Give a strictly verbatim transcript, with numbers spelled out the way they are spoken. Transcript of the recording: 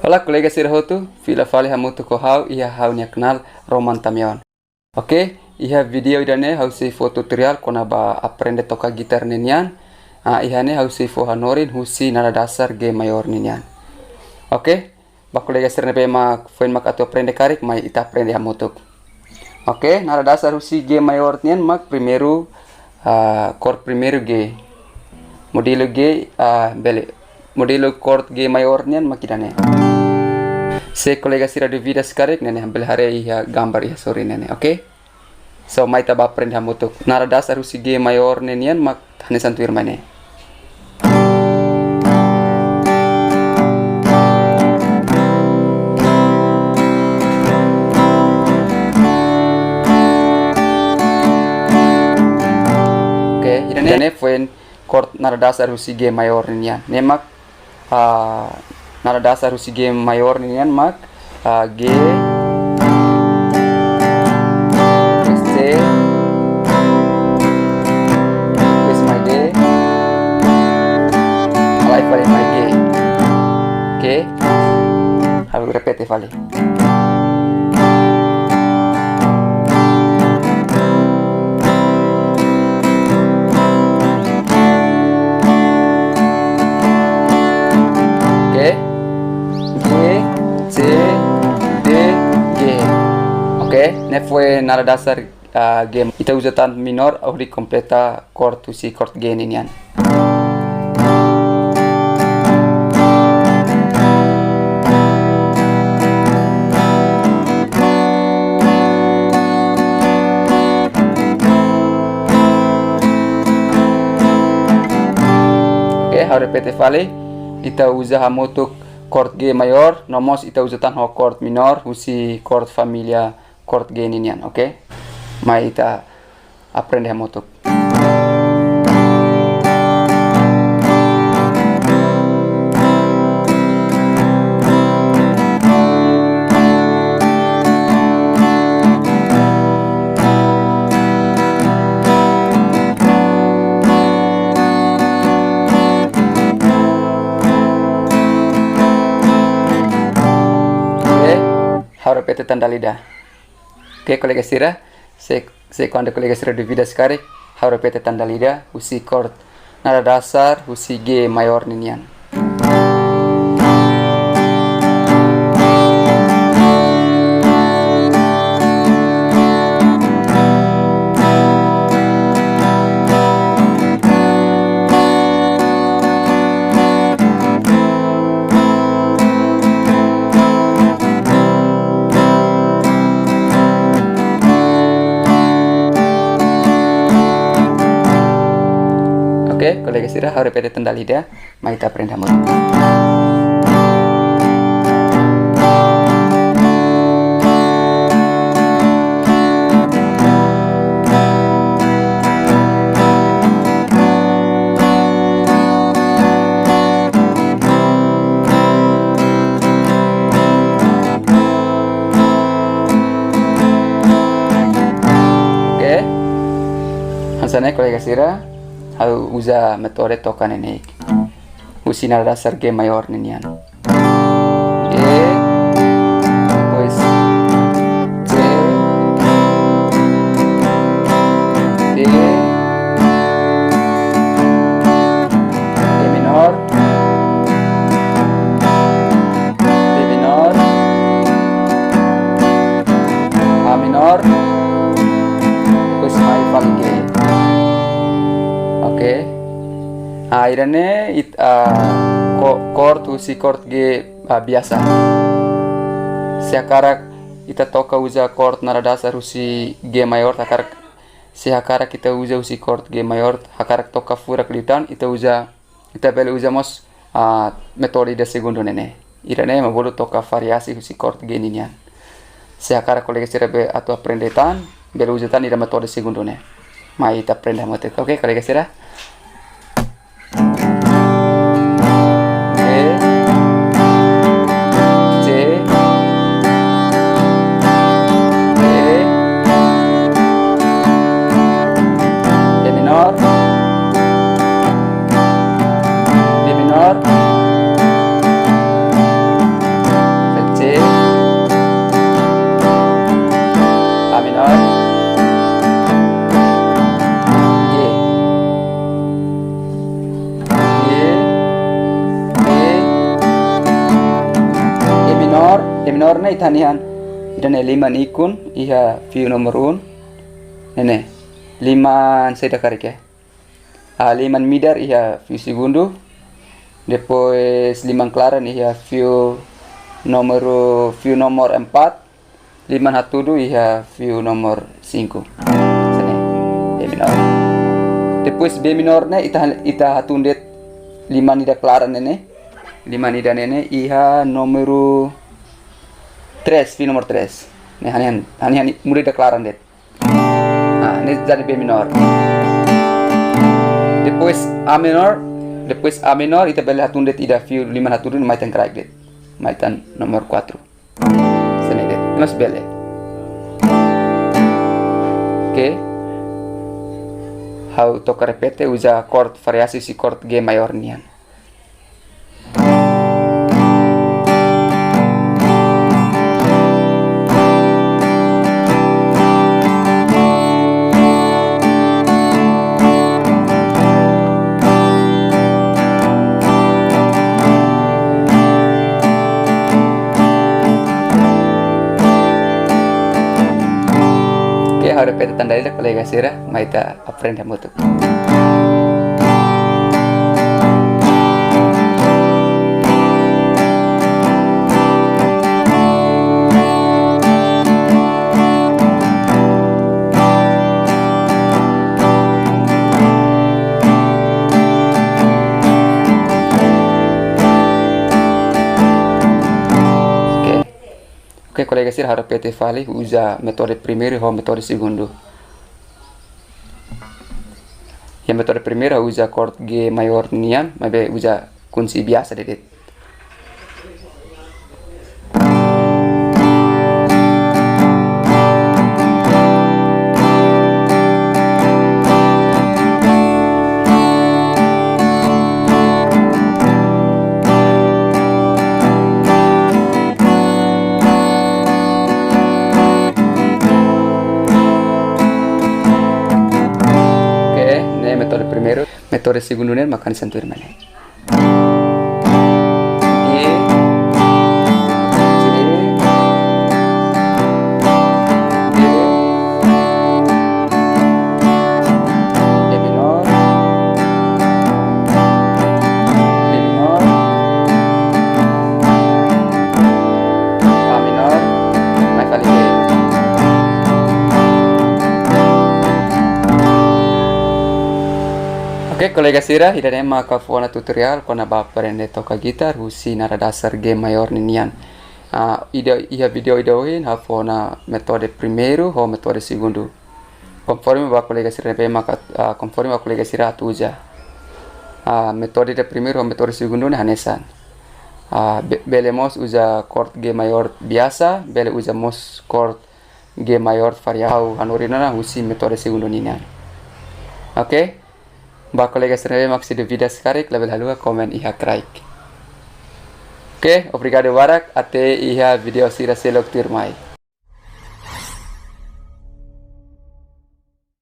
Olá, kolega sira hotu, fila fali hamutuk ho ha'u iha ha'u-nia kanál Roman Tamion. Oke, iha vídeo ida-ne'e ha'u sei fó tutoriál kona-ba aprende toka gitar ne'e nian. Ah, iha ne'e ha'u sei fó hanorin husi nada dasar G mayor ne'e nian. Oke, ba kolega sira ne'ebé mak foin mak atu aprende karik, mai ita aprende hamutuk. Oke, nada dasar husi G mayor nian mak primeiru, ah, kord primeiru G. Modelu G, ah, bele, modelu kord G mayor nian mak ida-ne'e. Se kolega sira dúvida karik, ne'e ne'e bele haree iha gambar iha sorin ne'e ne'e, oke? So, mai ita bá aprende hamutuk. Nada dasar husi G mayor ne'e nian mak hanesan tuirmai ne'e. Oke, ida-ne'e foin kord nada dasar husi G mayor ne'e nian. Ne'e mak, ah, nada dasar husi G mayor ne'e nian mak, ah, G, C, depois mai D, halai fali mai G. Oke. Ha'u repete fali. Oke. G, C, D, G. Oke, ne'e foin nada dasar, ah, G. Ita uza tan minór hodi kompleta kord husi kord G ne'e nian. Oke, ha'u repete fali. Ita uza hamutuk kord G mayor, no mós ita uza tan ho kord minór, husi kord família kord G ne'e nian, oke? Mai ita aprende hamutuk. Oke, ha'u repete tan dala ida. Oke, kolega sira, se, se kuandu kolega sira dúvida karik, ha'u repete tan dala ida, husi kord nada dasar, husi G mayor ne'e nian. Oke, kolega sira, ha'u repete tan dala ida, mai ita aprende hamutuk. Oke. Hanesan ne'e kolega sira, ha'u uza metode toka ne'e ne'e. Husi nada dasar G mayor ne'e nian. G, depois C, D, D minór, D minór, A minór, depois mai fali G. Oke. Ah, ida-ne'e it-, ah, ko-, kord husi kord G, ah, biasa. Se hakarak ita toka uza kord nada dasar husi G mayor, hakarak, se hakarak ita uza husi kord G mayor, hakarak toka furak liután, ita uza, ita bele uza mós, ah, metode ida segundu ne'e ne'e. Ida-ne'e mak bolu toka variasi husi kord G ne'e nian. Se hakarak kolega sira be atu aprende tan, bele uza tan ida metode segundu ne'e. Mai ita aprende hamutuk, oke, kolega sira? G, C, D, D minór, D minór, Minor ne'e ita-nia han, ida-ne'e liman ikun iha fiu nomor un. Ne'e ne'e. Liman saida karik, eh? Ah, liman midar iha fiu segundu. Depois liman klaran iha fiu nomor, fiu nomor empat. Liman hatudu iha fiu nomor sinku. Sini. B minor. Depois B minor ne'e ita, ita hatun de'it liman ida klaran ne'e ne'e. Liman ida ne'e ne'e iha nomor tres, fiu nomor tres. Ne'e hanesan, hanesan muda ida klaran de'it. Ah, ne'e jadi B minor. Depois A minor, depois A minor ita bele hatun de'it ida fiu liman hatudu mai tan kraik de'it. Mai tan nomor kuatru. Sini de'it, mas bele. Oke. Ha'u toka repete uza chord variasi husi chord G mayor nian. Oke, ha'u repete tan ida, kolega sira, mai ita aprende hamutuk. Oke. Oke, kolega sira, ha'u repete fali, uza metode primeiru ho metode segundu. Iha metode primeiru uza chord G mayor nian, maibé uza kunci biasa de'it. Oke, ne'e metode primeiru. Metode segundu ne'e mak hanesan tuirmai ne'e. E, C, D, E minor, B minor, A minor, mai fali B. Oke, kolega sira, ida-ne'e mak ha'u-nia tutoriál kona-ba aprende toka gitar husi nada dasar G mayor ninian. Ah, ida, iha vídeo ida ohin ha'u fó ona metode primeiru ho metode segundu. Konforme ba kolega sira ne'ebé maka, ah, konforme ba kolega sira atu uza. Ah, metode ida primeiru ho metode segundu ne'e hanesan. Ah, be-, bele mós uza chord G mayor biasa, bele uza mós chord G mayor variasi, ha'u hanorin ona husi metode segundu ninian. Oke? Ba kolega sira ne'ebé mak sei dúvida karik, labele haluha komen iha kraik. Oke, obrigadu barak, até iha vídeo sira seluk tuirmai.